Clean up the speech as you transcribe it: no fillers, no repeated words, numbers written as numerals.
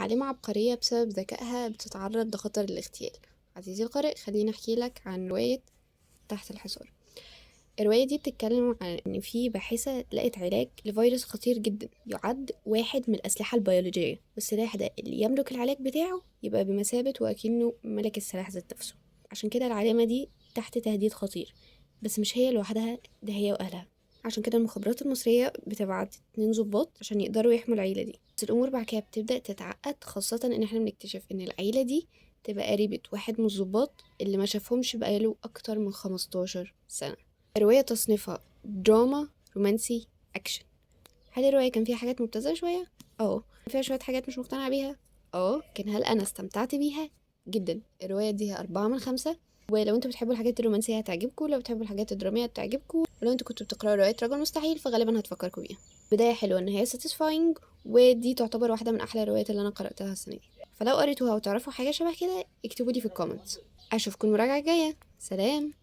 عالمة عبقرية بسبب ذكائها بتتعرض لخطر الاغتيال. عزيزي القارئ، خليني أحكي لك عن رواية تحت الحصار. الرواية دي بتتكلم عن إن في باحثة لقت علاج لفيروس خطير جدا يعد واحد من الأسلحة البيولوجية، والسلاح ده اللي يملك العلاج بتاعه يبقى بمثابة وأكنه ملك السلاح ذات نفسه. عشان كده العالمة دي تحت تهديد خطير، بس مش هي لوحدها، ده هي وأهلها. عشان كده المخابرات المصرية بتبعت 2 ضباط عشان يقدروا يحموا العيلة دي. بس الأمور بعد كده بتبدأ تتعقد، خاصة إن إحنا بنكتشف إن العيلة دي تبقى قريبة واحد من الضباط اللي ما شافهمش بقاله أكتر من 15 سنة. الرواية تصنيفها دراما رومانسي أكشن. هل الرواية كان فيها حاجات مبتذلة شوية؟ فيها شوية حاجات مش مقتنعة بيها؟ لكن هل أنا استمتعت بيها؟ جدا. الرواية دي 4 من 5، ولو انتوا بتحبوا الحاجات الرومانسية هتعجبكم، لو بتحبوا الحاجات الدرامية هتعجبكم، ولو انتوا كنتوا بتقرأوا رواية رجل مستحيل فغالبا هتفكركم بيها. بداية حلوة، النهاية satisfying، ودي تعتبر واحدة من أحلى الروايات اللي أنا قرأتها السنة دي. فلو قريتوها وتعرفوا حاجة شبه كده اكتبوا لي في ال comments. أشوفكم المراجعة الجاية. سلام.